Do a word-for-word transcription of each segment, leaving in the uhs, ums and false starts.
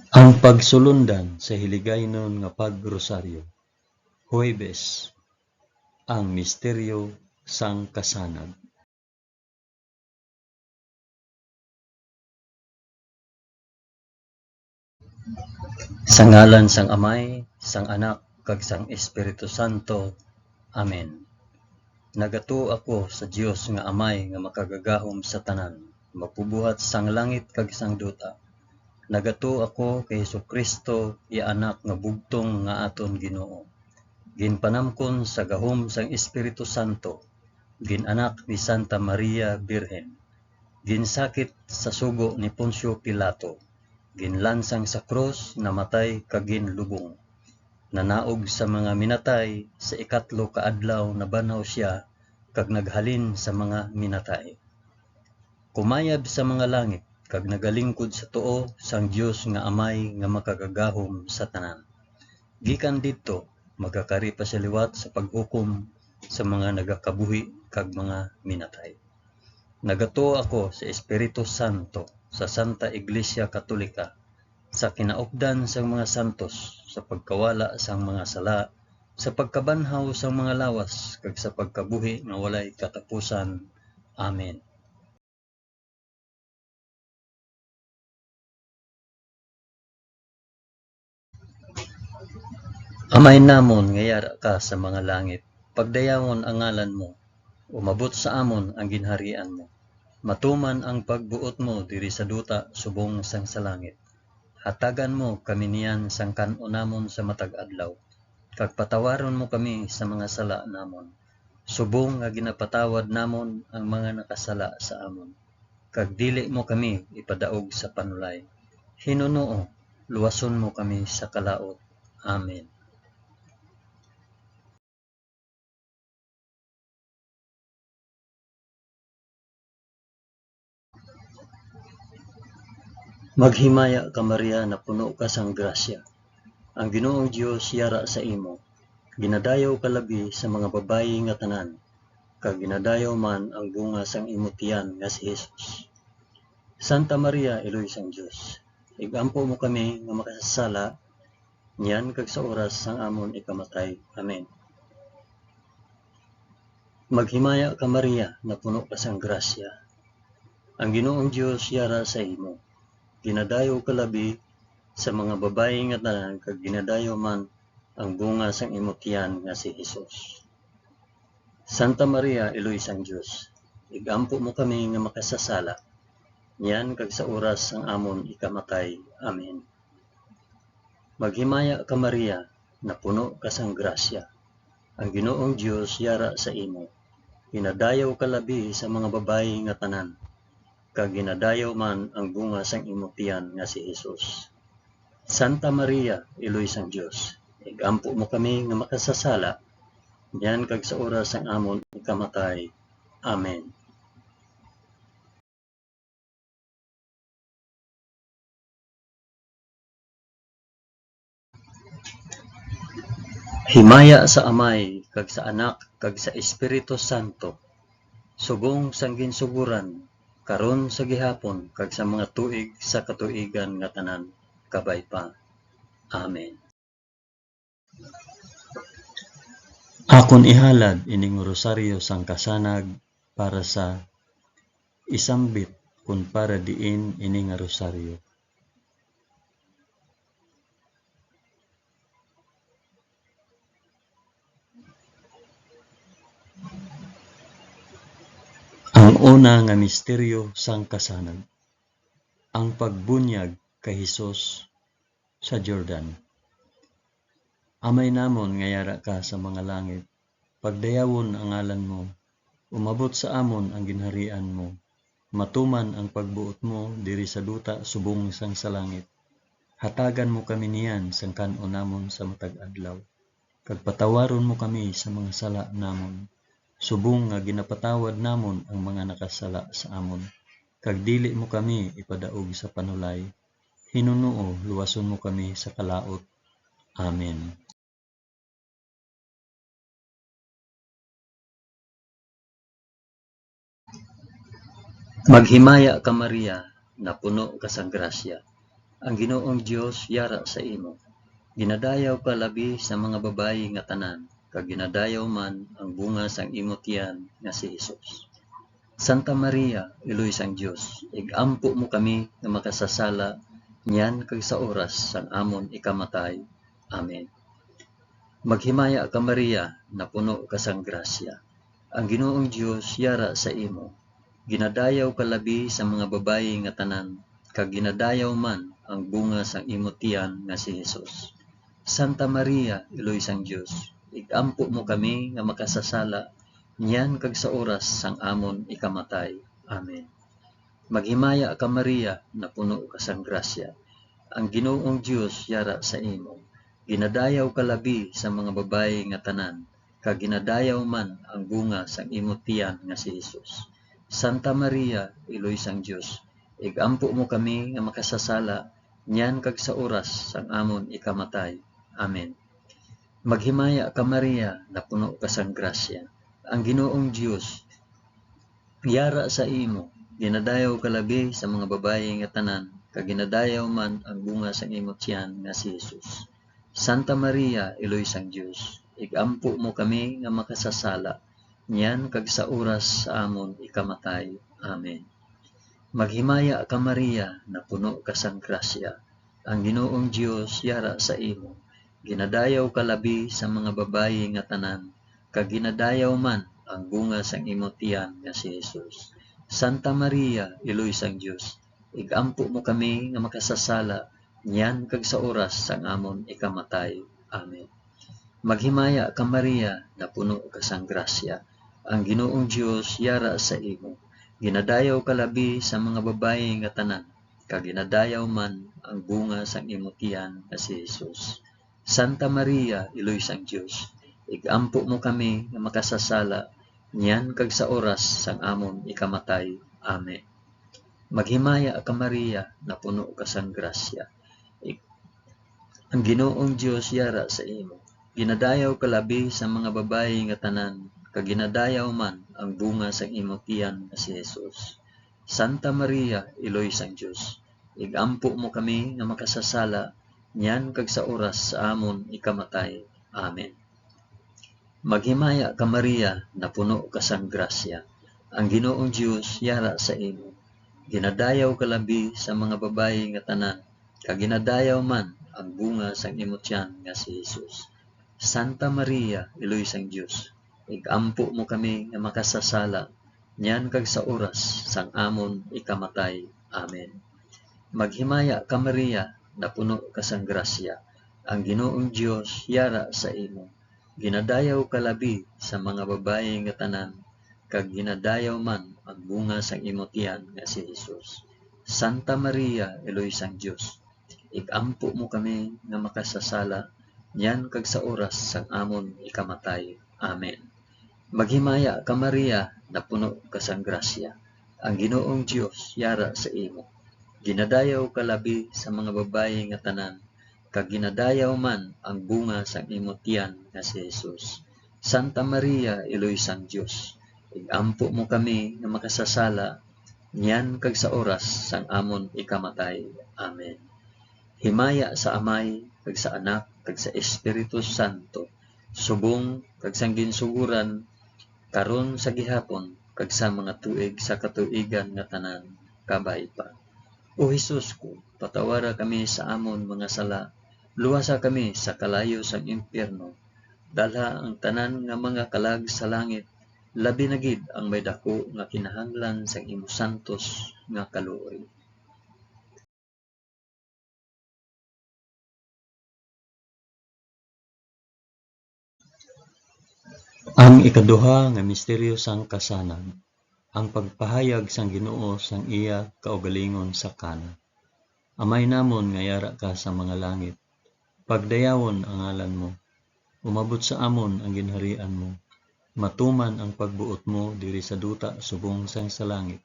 Ang pagsulundan sa Hiligaynon nga Pag-Rosaryo. Huwebes, ang misteryo sang kasanag. Sa ngalan sang Amay, sang Anak, kag sang Espiritu Santo. Amen. Nagatuo ako sa Dios nga Amay nga makagagahom sa tanan, magbubuhat sang langit kag sang duta. Nagatuo ako kay Jesu-Cristo, iya Anak nga bugtong nga aton Ginoo. Ginpanamkon sa gahom sang Espiritu Santo, gin-anak ni Santa Maria Birhen. Ginsakit sa sugo ni Poncio Pilato, ginlansang sa krus, namatay kag ginlubong. Nanaog sa mga minatay, sa ikatlo ka adlaw nabanhaw sia kag naghalin sa mga minatay. Kumayab sa mga langit kag nagalingkod sa tuo sang Dios nga Amay nga makagagahom sa tanan. Gikan didto, magakari pa sia liwat sa paghukom sa mga nagakabuhi kag mga minatay. Nagatuo ako sa Espiritu Santo, sa Santa Iglesia Katolika, sa kinaupdan sang mga santos, sa pagkawala sang mga sala, sa pagkabanhaw sang mga lawas, kag sa pagkabuhi nga walay katapusan. Amen. Amay namon nga yara ka sa mga langit, pagdayawon ang ngalan mo, umabot sa amon ang ginharian mo. Matuman ang pagbuot mo diri sa duta subong sang sa langit. Hatagan mo kami niyan sang kan-on namon sa matag adlaw, kag patawaron mo kami sa mga sala namon, subong nga ginapatawad namon ang mga nakasala sa amon, kag dili mo kami ipadaog sa panulay. Hinunoo, luwason mo kami sa kalaut. Amen. Maghimaya ka, Maria, napuno ka sang grasya. Ang Ginoong Dios yara sa imo. Ginadayaw ka labi sa mga babayi nga tanan, kag ginadayaw man ang bunga sang imo tiyan nga si Jesus. Santa Maria, Iloy sang Dios, ig-ampo mo kami nga makasasala, niyan kag sa oras sang amon ikamatay. Amen. Maghimaya ka, Maria, napuno ka sang grasya. Ang Ginoong Dios yara sa imo. Ginadayaw ka labi sa mga babayi nga tanan, kag ginadayaw man ang bunga sang imo tiyan nga si Jesus. Santa Maria, Iloy sang Dios, ig-ampo mo kami nga makasasala, niyan kag sa oras sang amon ikamatay. Amen. Maghimaya ka, Maria, napuno ka sang grasya. Ang Ginoong Dios yara sa imo. Ginadayaw ka labi sa mga babayi nga tanan, kag ginadayaw man ang bunga sang imo tiyan nga si Jesus. Santa Maria, Iloy sang Dios, ig-ampo mo kami nga makasasala, niyan kag sa oras sang amon ikamatay. Amen. Himaya sa Amay, kag sa Anak, kag sa Espiritu Santo, subong sang ginsugoran, karon, sa gihapon, kag sa mga tuig sa katuigan nga tanan. Kabay pa. Amen. Akon ihalad ining rosaryo sang kasanag para sa isambit, kun para diin ini nga rosaryo. Ang una nga misteryo sang kasanag, ang pagbunyag kay Jesus sa Jordan. Amay namon nga yara ka sa mga langit, pagdayawon ang ngalan mo, umabot sa amon ang ginharian mo, matuman ang pagbuot mo diri sa duta subong sang sa langit. Hatagan mo kami niyan sang kan-on namon sa matag adlaw, kag patawaron mo kami sa mga sala namon, subong nga ginapatawad namon ang mga nakasala sa amon, kag dili mo kami ipadaog sa panulay. Hinunoo, luwason mo kami sa kalaut. Amen. Maghimaya ka, Maria, napuno ka sang grasya. Ang Ginoong Dios yara sa imo. Ginadayaw ka labi sa mga babayi nga tanan, kag ginadayaw man ang bunga sang imo tiyan nga si Jesus. Santa Maria, Iloy sang Dios, ig-ampo mo kami nga makasasala niyan kag sa oras sang amon ikamatay. Amen. Maghimaya ka, Maria, napuno ka sang grasya. Ang Ginoong Dios yara sa imo. Ginadayaw ka labi sa mga babayi nga tanan, kag ginadayaw man ang bunga sang imo tiyan nga si Jesus. Santa Maria, Iloy sang Dios, ig-ampo mo kami nga makasasala niyan kag sa oras sang amon ikamatay. Amen. Maghimaya ka, Maria, napuno ka sang grasya. Ang Ginoong Dios yara sa imo. Ginadayaw ka labi sa mga babayi nga tanan, kag ginadayaw man ang bunga sang imo tiyan nga si Jesus. Santa Maria, Iloy sang Dios, ig-ampo mo kami nga makasasala niyan kag sa oras sang amon ikamatay. Amen. Maghimaya ka, Maria, napuno ka sang grasya. Ang Ginoong Dios yara sa imo. Ginadayaw ka labi sa mga babayi nga tanan, kag ginadayaw man ang bunga sang imo tiyan nga si Jesus. Santa Maria, Iloy sang Dios, ig-ampo mo kami nga makasasala niyan kag sa oras sa amon ikamatay. Amen. Maghimaya ka, Maria, napuno ka sang grasya. Ang Ginoong Dios yara sa imo. Ginadayaw ka labi sa mga babayi nga tanan, kag ginadayaw man ang bunga sang imo tiyan nga si Jesus. Santa Maria, Iloy sang Dios, ig-ampo mo kami nga makasasala niyan kag sa oras sang amon ikamatay. Amen. Maghimaya ka, Maria, napuno ka sang grasya. Ang Ginoong Dios yara sa imo. Ginadayaw ka labi sa mga babayi nga tanan, kag ginadayaw man ang bunga sang imo tiyan nga si Jesus. Santa Maria, Iloy sang Dios, ig-ampo mo kami nga makasasala niyan kag sa oras sang amon ikamatay. Amen. Maghimaya ka, Maria, napuno ka sang grasya. Ig-, ang Ginoong Dios yara sa imo. Ginadayaw ka labi sa mga babayi nga tanan, kag ginadayaw man ang bunga sang imo tiyan nga si Jesus. Santa Maria, Iloy sang Dios, ig-ampo mo kami nga makasasala niyan kag sa oras sa amon ikamatay. Amen. Maghimaya ka, Maria, napuno ka sang grasya. Ang Ginoong Dios yara sa imo. Ginadayaw ka labi sa mga babayi nga tanan, kag ginadayaw man ang bunga sang imo tiyan nga si Jesus. Santa Maria, Iloy sang Dios, ig-ampo mo kami nga makasasala niyan kag sa oras sang amon ikamatay. Amen. Maghimaya ka, Maria, napuno ka sang grasya. Ang Ginoong Dios yara sa imo. Ginadayaw ka labi sa mga babayi nga tanan, kag ginadayaw man ang bunga sang imo tiyan nga si Jesus. Santa Maria, Iloy sang Dios, ig-ampo mo kami nga makasasala niyan kag sa oras sang amon ikamatay. Amen. Maghimaya ka, Maria, napuno ka sang grasya. Ang Ginoong Dios yara sa imo. Ginadayaw ka labi sa mga babayi nga tanan, kag ginadayaw man ang bunga sang imo tiyan nga si Jesus. Santa Maria, Iloy sang Dios, ig-ampo mo kami nga makasasala niyan kag sa oras sang amon ikamatay. Amen. Himaya sa Amay, kag sa Anak, kag sa Espiritu Santo, subong kag sang ginsugoran, karon, sa gihapon, kag sa mga tuig sa katuigan nga tanan. Kabay pa. O Jesus ko, patawara kami sa amon mga sala, luwasa kami sa kalayo sang impyerno, dalha ang tanan nga mga kalag sa langit, labi na gid ang may daku nga kinahanglan sang imo santos nga kaluoy. Ang ikaduha nga misteryo sang kasanag, ang pagpahayag sang Ginoo sang iya kaugalingon sa Cana. Amay namon nga yara ka sa mga langit, pagdayawon ang ngalan mo. Umabot sa amon ang ginharian mo. Matuman ang pagbuot mo diri sa duta subong sang sa langit.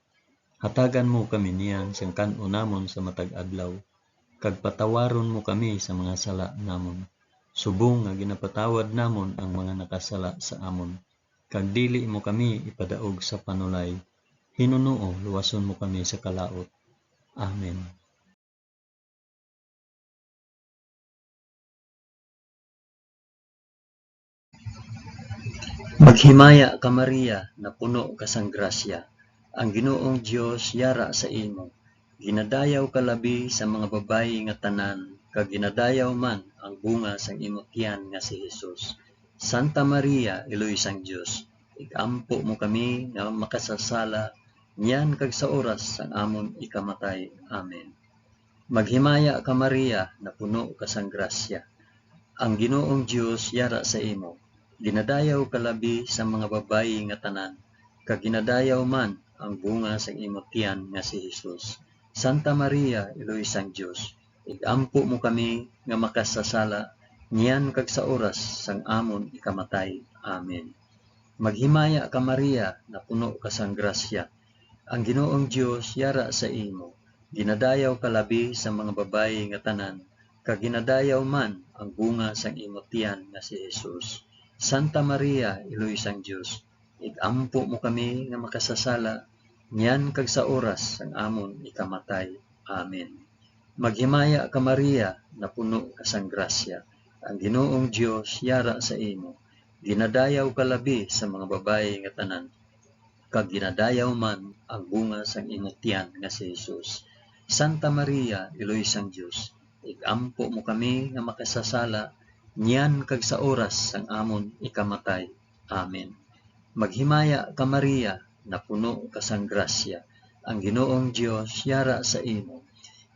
Hatagan mo kami niyan sang kan-o namon sa matag adlaw, kag patawaron mo kami sa mga sala namon, subong nga ginapatawad namon ang mga nakasala sa amon, kag dili mo kami ipadaog sa panulay. Hinunoo, luwason mo kami sa kalaut. Amen. Maghimaya ka, Maria, napuno ka sang grasya, ang Ginoong Dios yara sa imo. Ginadayaw ka labi sa mga babayi nga tanan, kag ginadayaw man ang bunga sang imo tiyan nga si Jesus. Santa Maria, Iloy sang Dios, ig-ampo mo kami nga makasasala, niyan kag sa oras sang amon ikamatay. Amen. Maghimaya ka, Maria, napuno ka sang grasya. Ang Ginoong Dios yara sa imo. Ginadayaw ka labi sa mga babayi nga tanan, kag ginadayaw man ang bunga sang imo tiyan nga si Jesus. Santa Maria, Iloy sang Dios, ig-ampo mo kami nga makasasala, niyan kag sa oras sang amon ikamatay. Amen. Maghimaya ka, Maria, napuno ka sang grasya. Ang Ginoong Dios yara sa imo. Ginadayaw ka labi sa mga babayi nga tanan, kag ginadayaw man ang bunga sang imo tiyan nga si Jesus. Santa Maria, Iloy sang Dios, ig-ampo mo kami nga makasasala, niyan kag sa oras sang amon ikamatay. Amen. Maghimaya ka, Maria, napuno ka sang grasya. Ang Ginoong Dios yara sa imo. Ginadayaw ka labi sa mga babayi nga tanan, kag ginadayaw man ang bunga sang imo tiyan nga si Jesus. Santa Maria, Iloy sang Dios, ig-ampo mo kami nga makasasala, niyan kag sa oras sang amon ikamatay. Amen. Maghimaya ka, Maria, napuno ka sang grasya, ang Ginoong Dios yara sa imo.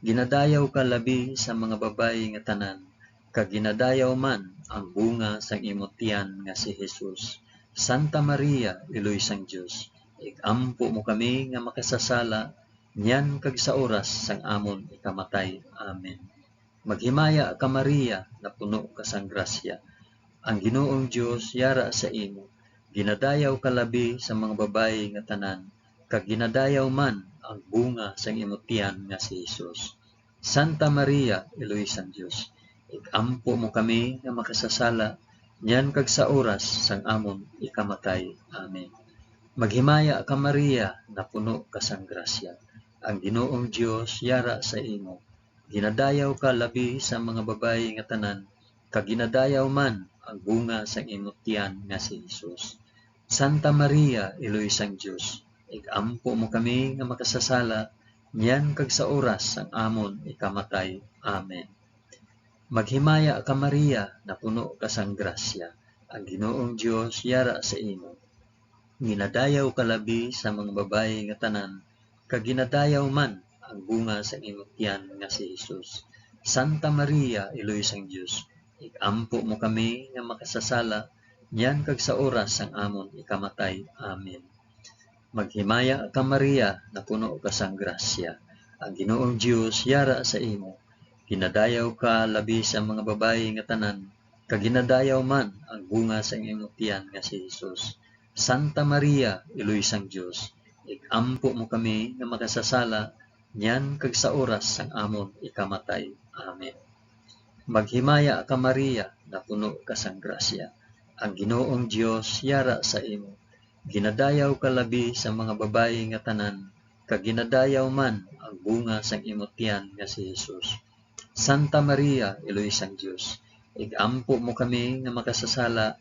Ginadayaw ka labi sa mga babayi nga tanan, kag ginadayaw man ang bunga sang imo tiyan nga si Jesus. Santa Maria, Iloy sang Dios, ig-ampo mo kami nga makasasala, niyan kag sa oras sang amon ikamatay. Amen. Maghimaya ka, Maria, napuno ka sang grasya. Ang Ginoong Dios yara sa imo. Ginadayaw ka labi sa mga babayi nga tanan, kag ginadayaw man ang bunga sang imo tiyan nga si Jesus. Santa Maria, Iloy sang Dios, ig-ampo mo kami nga makasasala, niyan kag sa oras sang amon ikamatay. Amen. Maghimaya ka, Maria, napuno ka sang grasya. Ang Ginoong Dios yara sa imo. Ginadayaw ka labi sa mga babayi nga tanan, kag ginadayaw man ang bunga sang imo tiyan nga si Jesus. Santa Maria, Iloy sang Dios, ig-ampo mo kami nga makasasala, niyan kag sa oras sang amon ikamatay. Amen. Maghimaya ka, Maria, napuno ka sang grasya, ang Ginoong Dios yara sa imo. Ginadayaw ka labi sa mga babayi nga tanan, kag ginadayaw man ang bunga sang imo tiyan nga si Jesus. Santa Maria, Iloy sang Dios, ig-ampo mo kami nga makasasala, niyan kag sa oras sang amon ikamatay. Amen. Maghimaya ka, Maria, napuno ka sang grasya. Ang Ginoong Dios yara sa imo. Ginadayaw ka labi sa mga babayi nga tanan, kag ginadayaw man ang bunga sang imo tiyan nga si Jesus. Santa Maria, Iloy sang Dios, ig-ampo mo kami nga makasasala, niyan kag sa oras sang amon ikamatay. Amen. Maghimaya ka, Maria, napuno ka sang grasya. Ang Ginoong Dios yara sa imo. Ginadayaw ka labi sa mga babayi nga tanan, kag ginadayaw man ang bunga sang imo tiyan nga si Jesus. Santa Maria, Iloy sang Dios, ig-ampo mo kami nga makasasala,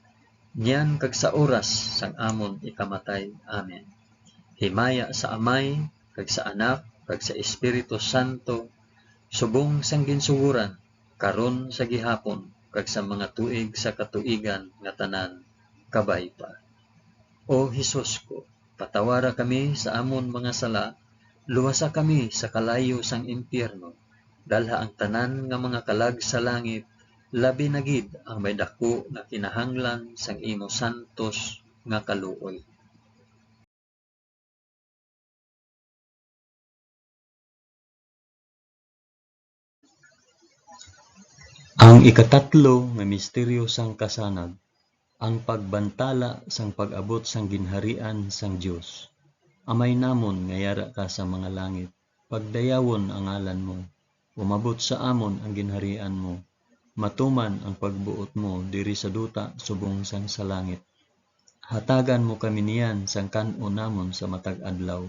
niyan kag sa oras sang amon ikamatay. Amen. Himaya sa Amay, kag sa Anak, kag sa Espiritu Santo, subong sang ginsugoran, karon, sa gihapon, kag sa mga tuig sa katuigan nga tanan. Kabay pa. O Jesus ko, patawara kami sa amon mga sala, luwasa kami sa kalayo sang impyerno, dalha ang tanan nga mga kalag sa langit, labi na gid ang may daku nga kinahanglan sang imo santos nga kaluoy. Ang ikatatlo nga misteryo sang kasanag, ang pagbantala sang pag-abot sang ginharian sang Dios. Amay namon nga yara ka sa mga langit, pagdayawon ang ngalan mo. Umabot sa amon ang ginharian mo. Matuman ang pagbuot mo diri sa duta subong sang sa langit. Hatagan mo kami niyan sang kan-on namon sa matag adlaw,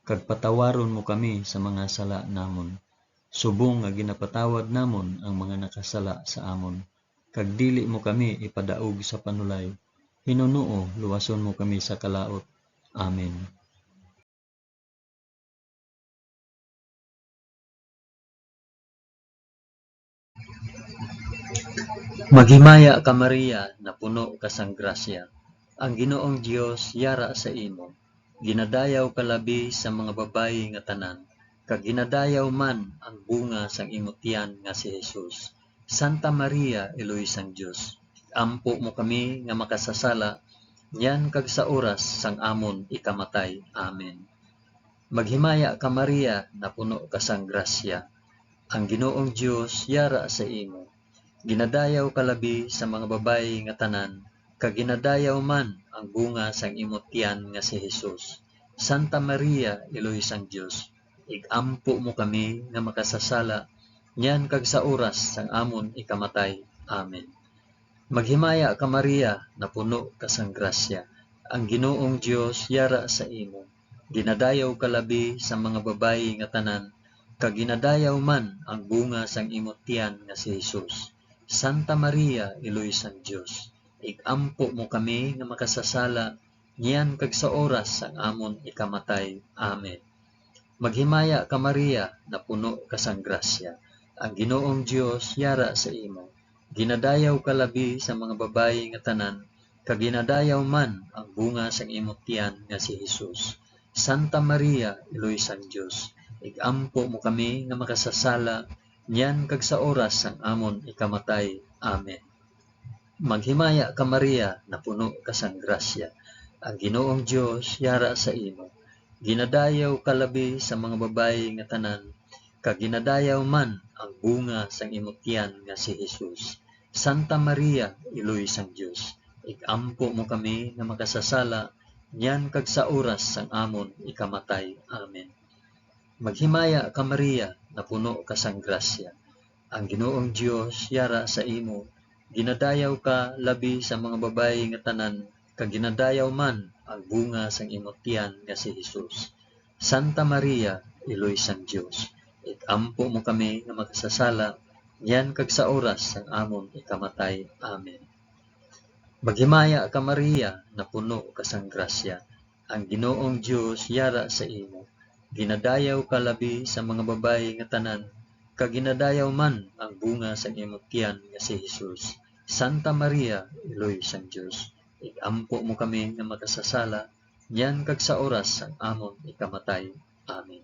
kag patawaron mo kami sa mga sala namon, subong nga ginapatawad namon ang mga nakasala sa amon, kag dili mo kami ipadaog sa panulay, Hinunoo, luwason mo kami sa kalaut. Amen. Maghimaya ka, Maria, napuno ka sang grasya. Ang Ginoong Dios yara sa imo. Ginadayaw ka labi sa mga babayi nga tanan, kag ginadayaw man ang bunga sang imo tiyan nga si Jesus. Santa Maria, Iloy sang Dios, ampo mo kami nga makasasala niyan kag sa oras sang amon ikamatay. Amen. Maghimaya ka, Maria, napuno ka sang grasya. Ang Ginoong Dios yara sa imo. Ginadayaw ka labi sa mga babayi nga tanan, kag ginadayaw man ang bunga sang imo tiyan nga si Jesus. Santa Maria, Iloy sang Dios, ig-ampo mo kami nga makasasala niyan kag sa oras sang amon ikamatay. Amen. Maghimaya ka, Maria, napuno ka sang grasya. Ang Ginoong Dios yara sa imo. Ginadayaw ka labi sa mga babayi nga tanan, kag ginadayaw man ang bunga sang imo tiyan nga si Jesus. Santa Maria, Iloy sang Dios, ig-ampo mo kami nga makasasala niyan kag sa oras sang amon ikamatay. Amen. Maghimaya ka, Maria, napuno ka sang grasya. Ang Ginoong Dios yara sa imo. Ginadayaw ka labi sa mga babayi nga tanan, kag ginadayaw man ang bunga sang imo tiyan nga si Jesus. Santa Maria, Iloy sang Dios, ig-ampo mo kami nga makasasala niyan kag sa oras sang amon ikamatay. Amen. Maghimaya ka, Maria, napuno ka sang grasya. Ang Ginoong Dios yara sa imo. Ginadayaw ka labi sa mga babayi nga tanan, kag ginadayaw man ang bunga sang imo tiyan nga si Jesus. Santa Maria, Iloy sang Dios, ig-ampo mo kami nga makasasala niyan kag sa oras sang amon ikamatay. Amen. Maghimaya ka, Maria, napuno ka sang grasya. Ang Ginoong Dios yara sa imo. Ginadayaw ka labi sa mga babayi nga tanan, kag ginadayaw man ang bunga sang imo tiyan nga si Jesus. Santa Maria, Iloy sang Dios, ig-ampo mo kami nga makasasala niyan kag sa oras sang amon ikamatay. Amen. Maghimaya ka, Maria, napuno ka sang grasya. Ang Ginoong Dios yara sa imo. Ginadayaw ka labi sa mga babayi nga tanan, kag ginadayaw man ang bunga sang imo tiyan nga si Jesus. Santa Maria, Iloy sang Dios, ig-ampo mo kami nga makasasala, niyan kag sa oras sang amon ikamatay. Amen.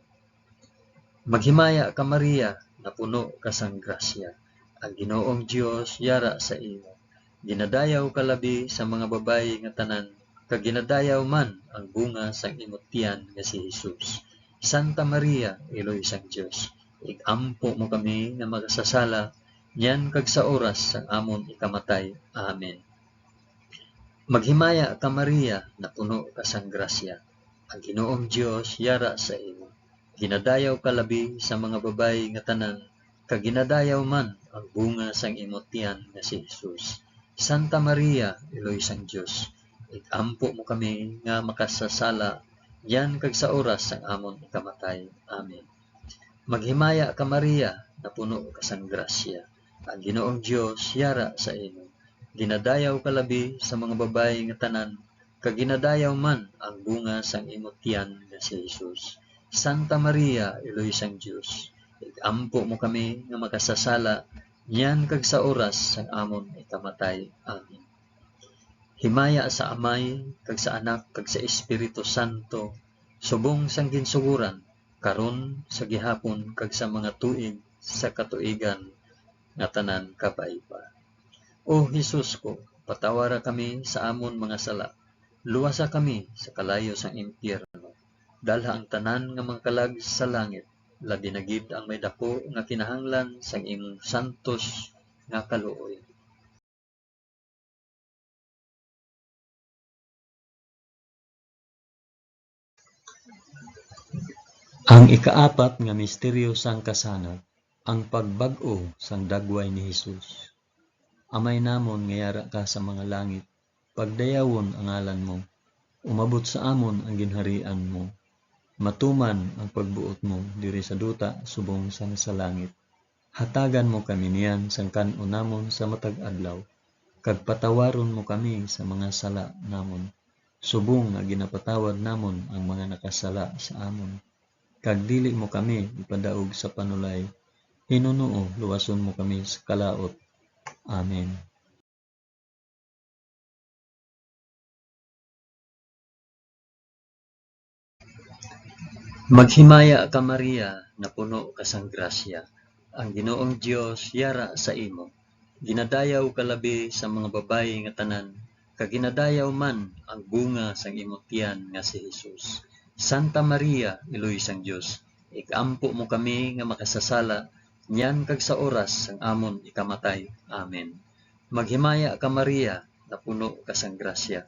Maghimaya ka, Maria, napuno ka sang grasya. Ang Ginoong Dios yara sa imo. Ginadayaw ka labi sa mga babayi nga tanan, kag ginadayaw man ang bunga sang imo tiyan nga si Jesus. Santa Maria, Iloy sang Dios, ig-ampo mo kami nga makasasala, niyan kag sa oras sang amon ikamatay. Amen. Maghimaya ka, Maria, napuno ka sang grasya. Ang Ginoong Dios yara sa imo. Ginadayaw ka labi sa mga babayi nga tanan, kag ginadayaw man ang bunga sang imo tiyan nga si Jesus. Santa Maria, Iloy sang Dios, ig-ampo mo kami nga makasasala, niyan kag sa oras sang amon ikamatay. Amen. Maghimaya ka, Maria, napuno ka sang grasya. Ang Ginoong Dios yara sa imo. Ginadayaw ka labi sa mga babayi nga tanan, kag ginadayaw man ang bunga sang imo tiyan nga si Jesus. Santa Maria, Iloy sang Dios, ig-ampo mo kami nga makasasala, niyan kag sa oras sang amon ikamatay. Amen. Himaya sa Amay, kag sa Anak, kag sa Espiritu Santo, subong sang ginsugoran, karon, sa gihapon, kag sa mga tuig sa katuigan nga tanan. Kabay pa. O Jesus ko, patawara kami sa amon mga sala, luwasa kami sa kalayo sang impyerno, dalha ang tanan nga mga kalag sa langit, labi na gid ang may daku nga kinahanglan sang imong santos nga kaluoy. Ang ikaapat nga misteryo sang kasanag, ang pagbag-o sang dagway ni Jesus. Amay namon nga yara ka sa mga langit, pagdayawon ang ngalan mo. Umabot sa amon ang ginharian mo. Matuman ang pagbuot mo diri sa duta subong sang sa langit. Hatagan mo kami niyan sang kan-on namon sa matag adlaw. kag patawaron mo kami sa mga sala namon, subong nga ginapatawad namon ang mga nakasala sa amon. Kag dili mo kami ipadaog sa panulay, hinunoo luwason mo kami sa kalaut. Amen. Maghimaya ka, Maria, napuno ka sang grasya. Ang Ginoong Dios yara sa imo. Ginadayaw ka labi sa mga babayi nga tanan, kag ginadayaw man ang bunga sang imo tiyan nga si Jesus. Santa Maria, Iloy sang Dios, ig-ampo mo kami nga makasasala niyan kag sa oras sang amon ikamatay. Amen. Maghimaya ka, Maria, napuno ka sang grasya.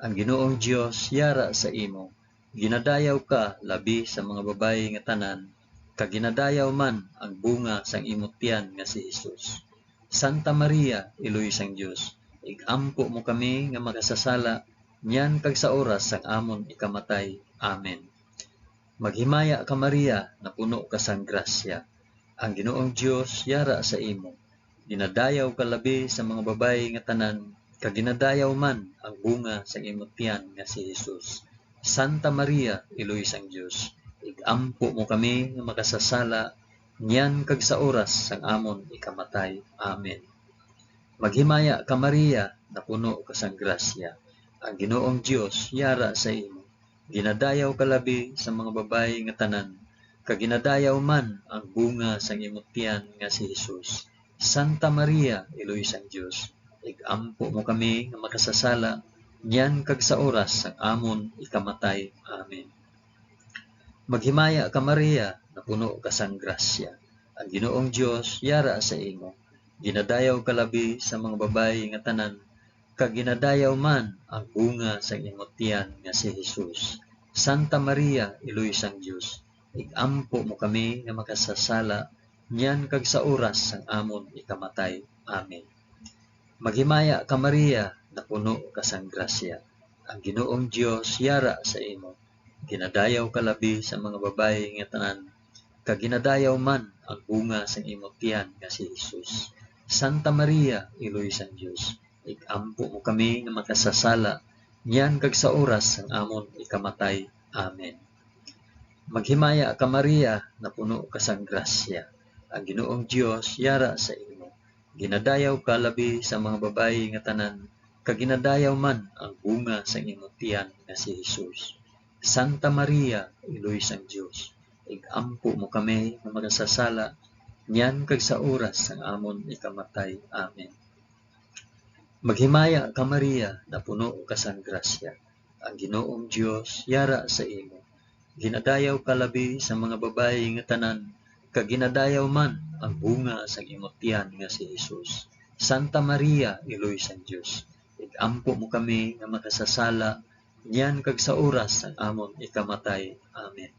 Ang Ginoong Dios yara sa imo. Ginadayaw ka labi sa mga babayi nga tanan, kag ginadayaw man ang bunga sang imo tiyan nga si Jesus. Santa Maria, Iloy sang Dios, ig-ampo mo kami nga makasasala niyan kag sa oras sang amon ikamatay. Amen. Maghimaya ka, Maria, napuno ka sang grasya. Ang Ginoong Dios yara sa imo. Ginadayaw ka labi sa mga babayi nga tanan, kag ginadayaw man ang bunga sang imo tiyan nga si Jesus. Santa Maria, Iloy sang Dios, ig-ampo mo kami nga makasasala niyan kag sa oras sang amon ikamatay. Amen. Maghimaya ka, Maria, napuno ka sang grasya. Ang Ginoong Dios yara sa imo. Ginadayaw ka labi sa mga babayi nga tanan, kag ginadayaw man ang bunga sang imo tiyan nga si Jesus. Santa Maria, Iloy sang Dios, ig-ampo mo kami nga makasasala niyan kag sa oras sang amon ikamatay. Amen. Maghimaya ka, Maria, napuno ka sang grasya. Ang Ginoong Dios yara sa imo. Ginadayaw ka labi sa mga babayi nga tanan, kag ginadayaw man ang bunga sang imo tiyan nga si Jesus. Santa Maria, Iloy sang Dios, ig-ampo mo kami nga makasasala niyan kag sa oras sang amon ikamatay. Amen. Maghimaya ka, Maria, napuno ka sang grasya. Ang Ginoong Dios yara sa imo. Ginadayaw ka labi sa mga babayi nga tanan, kag ginadayaw man ang bunga sang imo tiyan nga si Jesus. Santa Maria, Iloy sang Dios, ig-ampo mo kami nga makasasala niyan kag sa oras sang amon ikamatay. Amen. Maghimaya ka, Maria, napuno ka sang grasya. Ang Ginoong Dios yara sa imo. Ginadayaw ka labi sa mga babayi nga tanan, kag ginadayaw man ang bunga sang imo tiyan nga si Jesus. Santa Maria, Iloy sang Dios, ig-ampo mo kami nga makasasala niyan kag sa oras sang amon ikamatay. Amen. Maghimaya ka, Maria, napuno ka sang grasya. Ang Ginoong Dios yara sa imo. Ginadayaw ka labi sa mga babayi nga tanan, kag ginadayaw man ang bunga sang imo tiyan nga si Jesus. Santa Maria, Iloy sang Dios, ig-ampo mo kami nga makasasala niyan kag sa oras sang amon ikamatay. Amen.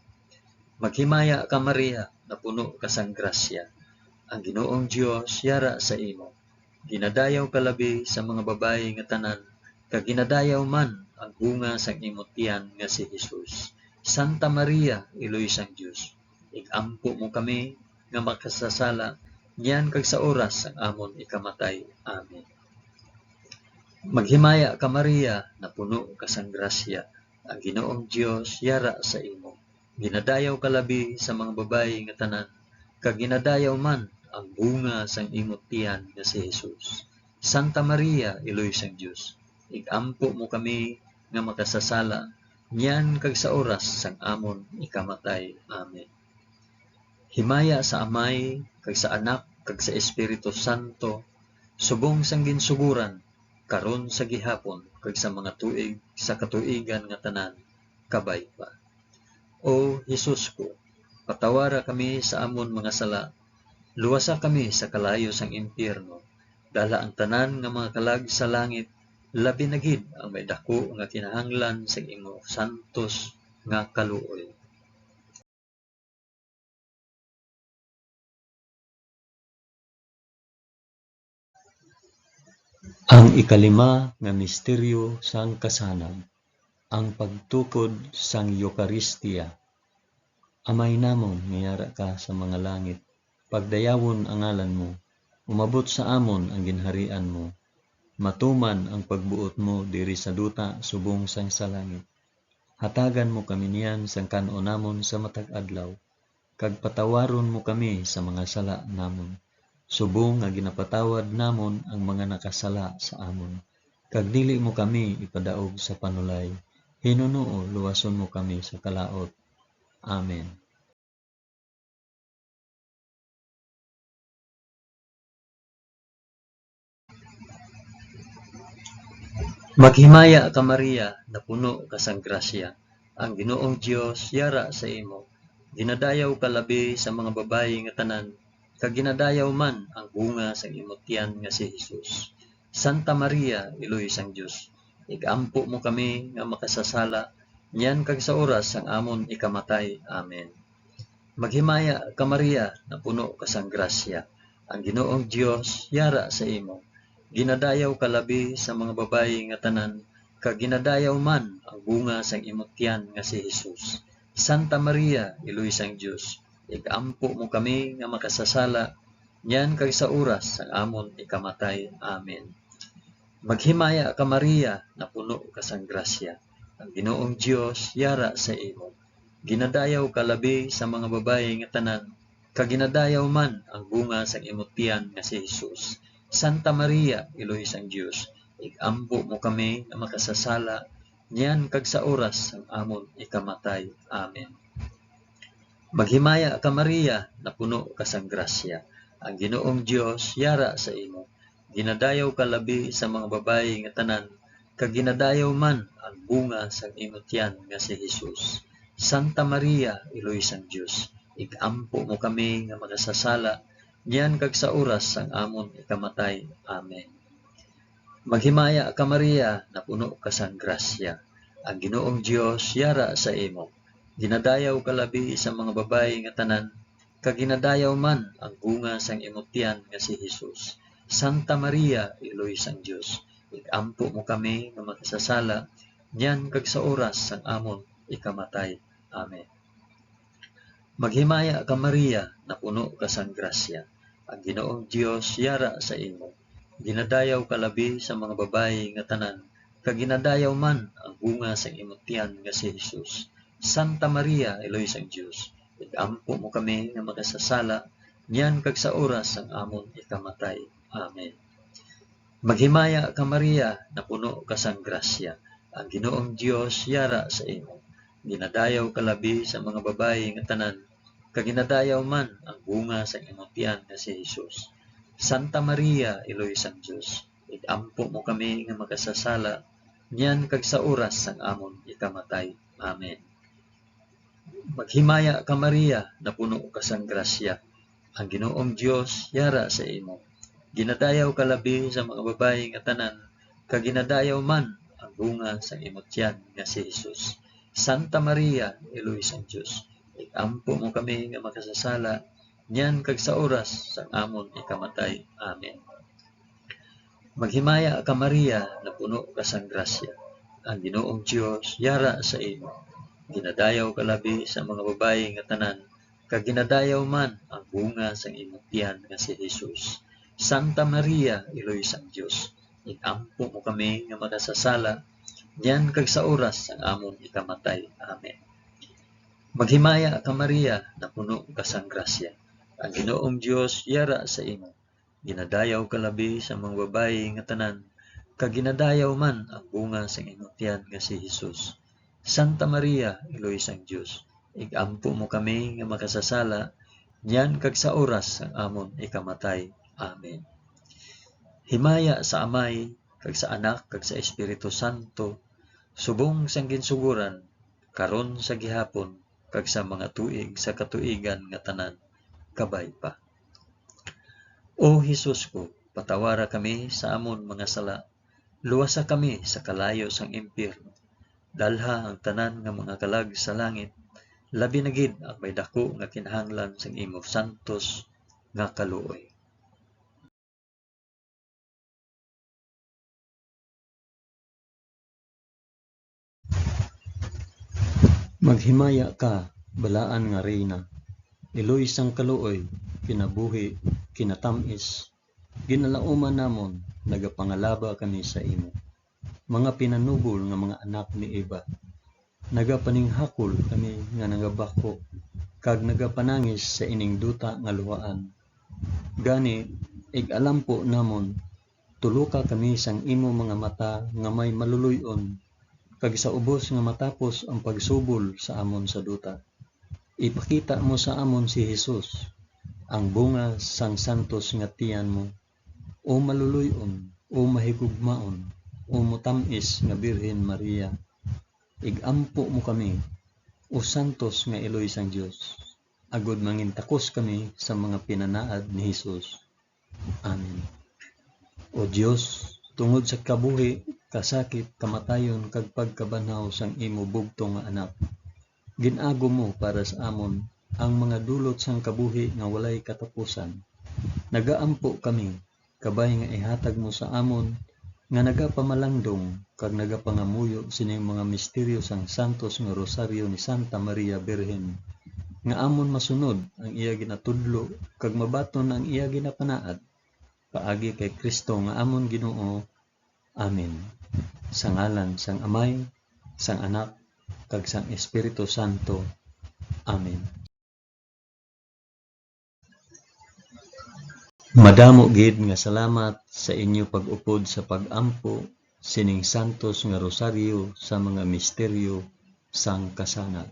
Maghimaya ka, Maria, napuno ka sang grasya. Ang Ginoong Dios yara sa imo. Ginadayaw ka labi sa mga babayi nga tanan, kag ginadayaw man ang bunga sang imo tiyan nga si Jesus. Santa Maria, Iloy sang Dios, ig-ampo mo kami nga makasasala niyan kag sa oras sang amon ikamatay. Amen. Maghimaya ka, Maria, napuno ka sang grasya. Ang Ginoong Dios yara sa imo. Ginadayaw ka labi sa mga babayi nga tanan, kag ginadayaw man ang bunga sang imo tiyan nga si Jesus. Santa Maria, Iloy sang Dios, ig-ampo mo kami nga makasasala niyan kag sa oras sang amon ikamatay. Amen. Himaya sa Amay, kag sa Anak, kag sa Espiritu Santo, subong sang ginsugoran, karon, sa gihapon, kag sa mga tuig sa katuigan nga tanan. Kabay pa. O Jesus ko, patawara kami sa amon mga sala, luwasa kami sa kalayo sang impyerno, dala ang tanan nga mga kalag sa langit, labi na gid ang may daku nga kinahanglan sang imo santos nga kaluoy. Ang ikalima nga misteryo sang kasanag, ang pagtukod sang Eukaristia. Amay namon nga yara ka sa mga langit, pagdayawon ang ngalan mo, umabot sa amon ang ginharian mo, matuman ang pagbuot mo diri sa duta subong sang sa langit. Hatagan mo kami niyan sang kan-on namon sa matag adlaw, kag patawaron mo kami sa mga sala namon, subong nga ginapatawad namon ang mga nakasala sa amon. Kag dili mo kami ipadaog sa panulay, hinunoo luwason mo kami sa kalaut. Amen. Maghimaya ka, Maria, napuno ka sang grasya. Ang Ginoong Dios yara sa imo. Ginadayaw ka labi sa mga babayi nga tanan, kag ginadayaw man ang bunga sang imo tiyan nga si Jesus. Santa Maria, Iloy sang Dios, ig-ampo mo kami nga makasasala, niyan kag sa oras sang amon ikamatay. Amen. Maghimaya ka, Maria, napuno ka sang grasya. Ang Ginoong Dios yara sa imo. Ginadayaw ka labi sa mga babayi nga tanan, kag ginadayaw man ang bunga sang imo tiyan nga si Jesus. Santa Maria, Iloy sang Dios, ig-ampo mo kami nga makasasala, niyan kag sa oras sang amon ikamatay. Amen. Maghimaya ka, Maria, napuno ka sang grasya. Ang Ginoong Dios yara sa imo. Ginadayaw ka labi sa mga babayi nga tanan, kag ginadayaw man ang bunga sang imo tiyan nga si Jesus. Santa Maria, Iloy sang Dios, ig-ampo mo kami nga makasasala, niyan kag sa oras sang amon ikamatay. Amen. Maghimaya ka, Maria, napuno ka sang grasya. Ang Ginoong Dios yara sa imo. Ginadayaw ka labi sa mga babayi nga tanan, kag ginadayaw man ang bunga sang imo tiyan nga si Jesus. Santa Maria, Iloy sang Dios, ig-ampo mo kami nga makasasala, niyan kag sa oras sang amon ikamatay. Amen. Maghimaya ka, Maria, napuno ka sang grasya. Ang Ginoong Dios yara sa imo. Ginadayaw ka labi sa mga babayi nga tanan, kag ginadayaw man ang bunga sang imo tiyan nga si Jesus. Santa Maria, Iloy sang Dios, ig-ampo mo kami nga makasasala, niyan kag sa oras sang amon ikamatay. Amen. Maghimaya ka, Maria, napuno ka sang grasya. Ang Ginoong Dios yara sa imo. Ginadayaw ka labi sa mga babayi nga tanan, kag ginadayaw man ang bunga sang imo tiyan nga si Jesus. Santa Maria, Iloy sang Dios, ig-ampo mo kami nga makasasala, niyan kag sa oras sang amon ikamatay. Amen. Maghimaya ka, Maria, napuno ka sang grasya. Ang Ginoong Dios yara sa imo. Ginadayaw ka labi sa mga babayi nga tanan, kag ginadayaw man ang bunga sang imo tiyan nga si Jesus. Santa Maria, Iloy sang Dios, ig-ampo mo kami nga makasasala, niyan kag sa oras sang amon ikamatay. Amen. Maghimaya ka, Maria, napuno ka sang grasya. Ang Ginoong Dios yara sa imo. Ginadayaw ka labi sa mga babayi nga tanan, kag ginadayaw man ang bunga sang imo tiyan nga si Jesus. Santa Maria, Iloy sang Dios, ig-ampo mo kami nga makasasala, niyan kag sa oras sang amon ikamatay. Amen. Maghimaya ka, Maria, napuno ka sang grasya. Ang Ginoong Dios yara sa imo. Ginadayaw ka labi sa mga babayi nga tanan, kag ginadayaw man ang bunga sang imo tiyan nga si Jesus. Santa Maria, Iloy sang Dios, ig-ampo mo kami nga makasasala, niyan kag sa oras sang amon ikamatay. Amen. Maghimaya ka, Maria, napuno ka sang grasya. Ang Ginoong Dios yara sa imo. Ginadayaw ka labi sa mga babayi nga tanan, kag ginadayaw man ang bunga sang imo tiyan nga si Jesus. Santa Maria, Iloy sang Dios, ig-ampo mo kami nga makasasala, niyan kag sa oras sang amon ikamatay. Amen. Himaya sa Amay, kag sa Anak, kag sa Espiritu Santo, subong sang ginsugoran, karon, sa gihapon, kag sa mga tuig sa katuigan nga tanan. Kabay pa. O Jesus ko, patawara kami sa amon mga sala, luwasa kami sa kalayo sang impyerno, dalha ang tanan nga mga kalag sa langit, labi na gid ang may daku nga kinahanglan sang imo santos nga kaluoy. Maghimaya ka, balaan nga Reyna, iloy sang kaluoy, kinabuhi, kinatamis, Ginalauman namon, nagapangalaba kami sa imo. Mga pinanubol nga mga anak ni Eva, nagapaninghakol kami nga nagabako, kag nagapanangis sa ining duta nga luhaan. Gani, ig-alampo namon, tuluka kami sang imo mga mata nga may maluloy-on, kag sa ubos nga matapos ang pagsubol sa amon sa duta, ipakita mo sa amon si Jesus, ang bunga sang santos nga tiyan mo. O maluloy-on, o mahigugmaon, o mutam-is nga Birhen Maria, ig-ampo mo kami, o santos nga iloy sang Dios, agod mangintakos kami sa mga pinanaad ni Jesus. Amen. O Dios, tungod sa kabuhi, kasakit, kamatayon, kag pagkabanhaw sang imo bugtong nga Anak, gin-agom mo para sa amon ang mga dulot sang kabuhi nga walay katapusan. Nagaampo kami, kabay nga ihatag mo sa amon nga nagapamalandong kag nagapangamuyo sining mga misteryo sang santos nga Rosaryo ni Santa Maria Birhen, nga amon masunod ang iya ginatudlo kag mabaton ang iya ginapanaad, paagi kay Cristo nga amon Ginoo. Amen. Sa ngalan sang Amay, sang Anak, kag sang Espiritu Santo. Amen. Madamo gid nga salamat sa inyo pag-upod sa pag-ampo sining santos nga rosaryo sa mga misteryo sang kasanag.